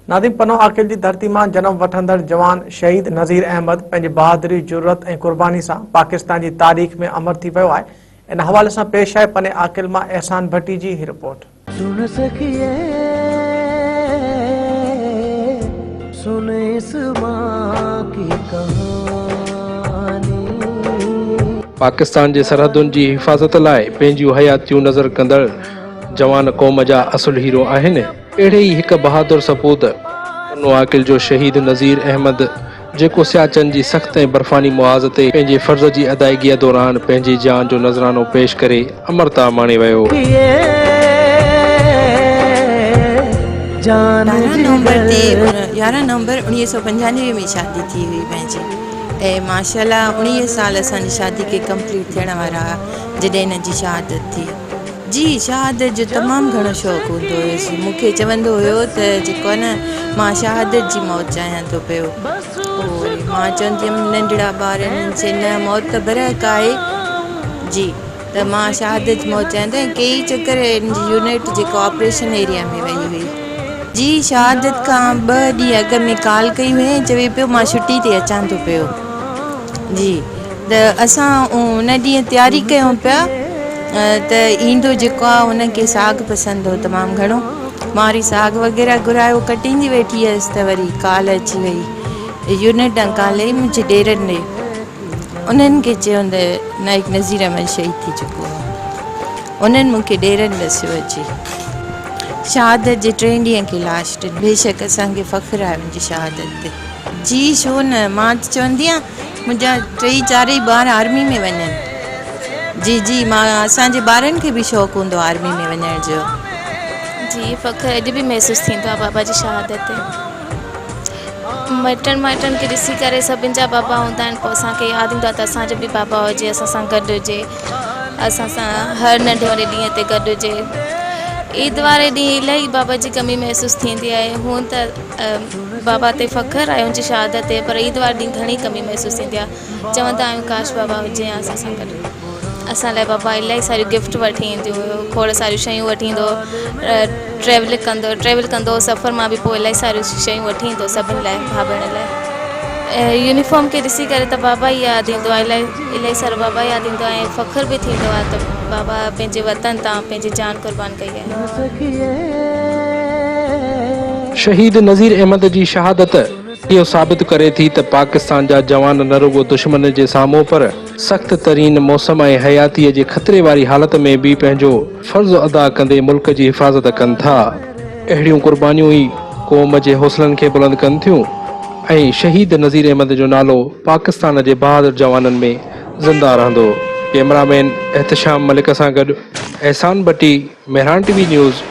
ناظم پنو عاقل جي ڌرتي مان جنم وٺندڙ جوان شهيد نذير احمد پنهنجي بهادري، جرئت ۽ قرباني سان پاڪستان جي تاريخ ۾ امر ٿي ويو آهي. ان حوالي سان پيش آهي پني عاقل مان احسان ڀٽي جي هي رپورٽ. سن سکيي سن اس مان ڪي ڪهاني. پاڪستان جي سرحدن جي حفاظت لاء پنهنجيون حياتيون نذر ڪندڙ جوان قوم جا اصل هيرو آهن. اهڙي ئي هڪ بهادر سپوت پنو عاقل جو شهيد نذير احمد جيڪو سياچن جي سخت ۽ برفاني محاذ تي پنهنجي فرض جي ادائگيء دوران پنهنجي جان جو نذرانو پيش ڪري امرتا ماڻي ويو. يارهن نومبر تي يارهن نومبر اڻويهه سو پنجانوي ۾ شادي ٿي هئي پنهنجي ۽ ماشاء الله اڻويهه سال اسان جي شادي کي ڪمپليٽ ٿيڻ وارا هئا جڏهن هن جي شهادت ٿي. جي شهادت جو تمام گهڻو شوق هوندو هيس مون کي چوندو هيو ته جيڪو آهي نه مان شهادت جي موت چاهيان ٿو پيو پوء وري مان چوندي هيم ننڍڙا ٻار آهن چي نه موت ته برحق آهي جي ته مان شهادت جي موت چاهيان ٿو ۽ ڪيئي چڪر هن جي يونٽ جيڪو آپريشن ايريا ۾ وئي هئي جي شهادت کان ٻه ڏينهن اڳ ۾ ڪال ڪئي هئي چوي پيو مان ڇٽي تي اچان ٿو پيو جي ته اسان ان ڏينهن تياري ڪيون پيا ته ايندو جيڪو آهي ان کي ساڳ پسند هو تمام گهڻو مان وري ساڳ وغيره گهرايو ڪٽيندي ويٺي هيس ته وري ڪال اچي وئي يونٽ ڏانهن ڪال آئي منهنجي ڏيرن ڏي انهن کي چيو ته نائڪ نذير احمد شهيد ٿي چڪو آهي انهن مون کي ڏيرن ڏسيو اچي شهادت جي ٽئين ڏينهن کي لاش ڏني بيشڪ اسان کي فخر آهي ان جي شهادت تي جي ڇو نه مان ته چوندي آهيان منهنجا ٽئي چارئي ٻار آرمي ۾ وڃن. جي جي مان اسان جي ٻارن کي به شوق هوندو آرمي ۾ وڃڻ جو. جي فخر اڄ به محسوس ٿيندو آهي بابا جي شهادت تي. مٽن مائٽن کي ڏسي ڪري سڀن جا بابا هوندا آهن پوء اسان کي ياد ايندو آهي ته اسان جو به بابا هجي اسان سان گڏ هجي اسان سان هر ننڍي وڏي ڏينهن تي گڏ هجي عيد واري ڏينهن الاهي بابا جي ڪمي محسوس ٿيندي آهي هونئن ته بابا تي فخر آهي ان جي شهادت تي پر عيد واري ڏينهن گهڻي ڪمي محسوس ٿيندي آهي چوندا آهيون ڪاش بابا هجي ها اسان سان گڏ اسان لاء بابا الاهي ساريون گفٽ وٺي ايندو هيو کوڙ ساريون شيون وٺي ايندو هو ٽريول ڪندو ٽريول ڪندو هو سفر مان به پوء الاهي ساريون شيون وٺي ايندو هو سڀني لاء ڀاء ڀيڻ لاء يونيفارم کي ڏسي ڪري ته بابا ئي ياد ايندو آهي الاهي الاهي سارو بابا ياد ايندو آهي ۽ فخر به ٿيندو آهي ته بابا پنهنجي وطن تان پنهنجي جان قربان ڪئي آهي. شهيد نذير احمد جي شهادت اهو ثابت ڪري ٿي ته پاڪستان جا جوان نه رڳو دشمن جي سامهون پر سخت ترين موسم ۽ حياتيء جي خطري واري حالت ۾ به پنهنجو فرض ادا ڪندي ملڪ جي حفاظت ڪن ٿا. اهڙيون قربانيون ئي قوم جي حوصلن کي بلند ڪن ٿيون ۽ شهيد نذير احمد جو نالو پاڪستان جي بهادر جوانن ۾ زنده رهندو. ڪئميرا مين احتشام ملڪ سان گڏ Ehsan Bhatti, Mehran T V news.